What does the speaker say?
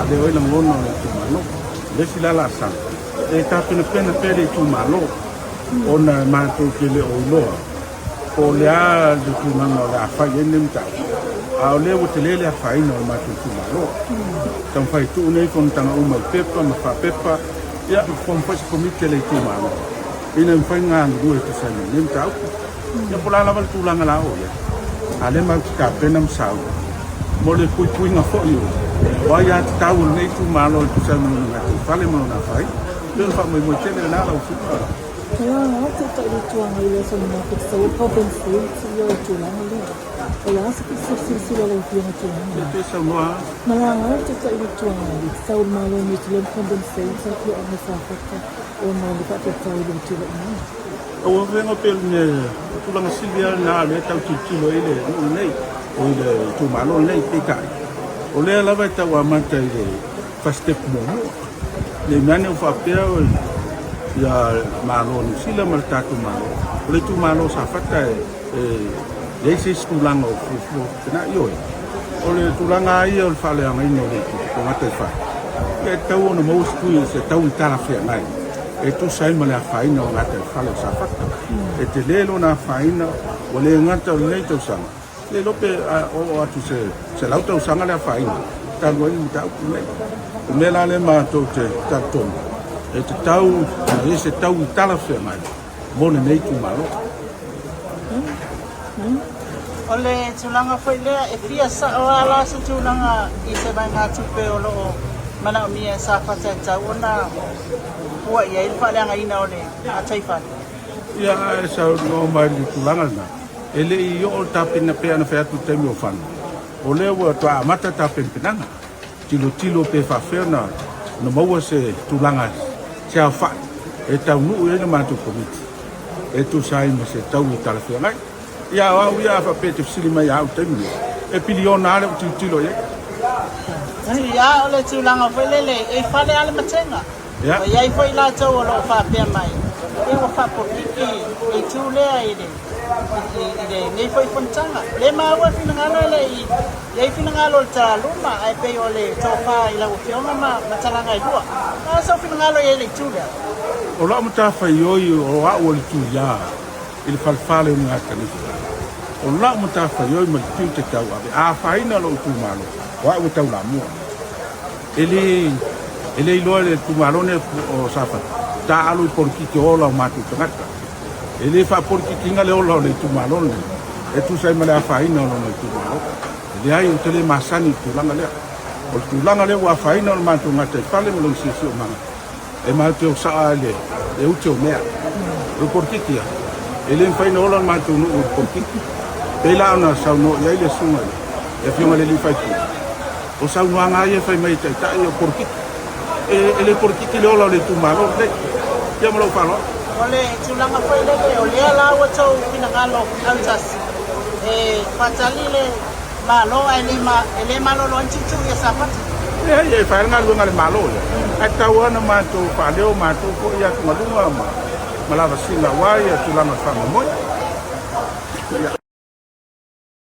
faaleo ai lagona o le itumalo. O le isi la laasaga, e tapenapena pea le itumalo ona matou te le o iloa po o le a le tulaga o le a fai ai lenei mataupu, a o lea ua tele le afaina o le matou itumalo. Taumafai e tuu nei fonotaga uma i pepa ma faapepa, ia form foi se komiti a le itumalo ina ia mafai ona galulue e tusa ai ma lenei mataupu. Ia po o le a lava le tulaga o le a oo i ai, a o lea matou te tapena ma sauni mo le puipuiga foi o aiatatau a lenei itumalo e tusa ai ma lona gataifale ma lona afaina. E pei o le faamoemoe tele lena lau Afioga. Tala a taitai le Itu Agai i le aso ananafi te sau compensate ia o tulaga lea. O le a se silasila lau Afioga i tulaga na? Pe saunoa. Na laga le taitai le Itu Agai i te sau o le Malo o Niu Silani compensate afioaga o Safata ona o le faafitauli ua tulai mai. Lau Afioga pei o le tulaga sili lava lena o lea e tau tilotilo ai le nuu lenei, o le itumalo lenei. Peitai, o lea lava e tau amata i le first step muamua. Ne i meaane ua faapea ia Malo o Niu Sila ma le tatou Malo, o le itumalo o Safata e leai se isi tulaga o fuafua faapena. Ioe, o le tulaga lava ia o le faaleagaina o le gataifale, ia e tatau ona maua se tui se taui talafeagai e tusa ai ma le afaina o gataifale o Safata. E tele lona afaina, ua le gata o lenei tausaga, Le iloa pe oo atu i se 100 tausaga le afaina talu ai le mataupu lenei. O le mea la lea matou te talitonu, e tatau ona i ai se taui talafeagai mo lenei itumalo. O le tulaga foi lea, e fia sao lava la se tulaga i se vaegatupe o lo o manaomia e Safata e tatau ona fua i ai le faaleagaina o le gataifale. Ia, e saunoa mai i le tulaga lena. E le i oo le tapena pei ona fai atu i le taimi o fana, o lea ua toe amata le tapenapenaga, tilotilo pe faafefea ona maua se tulaga, se aofai e taunuu i ai le matou komiti e tusa ai ma se taui talafeagai. Ia o au ia a faapea e te fesili mai ia au i le taimi lenei, e piliona lava le ou tilotilo i ai. Ia, o le tulaga foi lele, e fale lava le matega. Ua i ai foi latou o lo o faapea mai, ia ua faapolokiki le itu lea i le i lenei foi fonotaga. O lea e maua le finagalo e le i i ai finagalo o le talaluma, ae pei o le tofa i lau Afioga ma ma talaga e lua. O le a sou finagalo i ai i le itu lea? O lau matafaioi o au o le Tuiā i le falefale o Nigatanifa. O lau matafaioi ma le tiute tauave, a afaina lou itumalo, o au e taulamua. E le, e le iloa e le itumalo nei o Safata, taaalo i polokiki o ola o matou tagata. E le faapolikikiina le ola o le itumalo lenei, e tusa ai ma le afaina o lona itumalo. E leai, ou te le masani i le tulaga lea. O le tulaga lea ua afaina o le matou gataifale ma lona siosiomaga, E matou te o saa i le ute o mea. O le polokiki ia, e le mafai ona ola le matou nuu i le polokiki. Pei la ona saunoa i ai le susuga i le Afioga i le alii faipule, o saunoaga lava ia e fai mai e taitai o polokiki. E le polokiki le ola o le itumalo lenei. Ia ma lou faaaloalo. O le tulaga foi lele, o lea la ua outou finagalo autasi e faatali le Malo ae e le malolo ai ni tuutuu ia Safata. Leai, e fai le galuega a le Malo ia, ae tatau lava ona matou faaleo matou foi atugaluga ma lavasiga aua tulaga o le faamoemoe.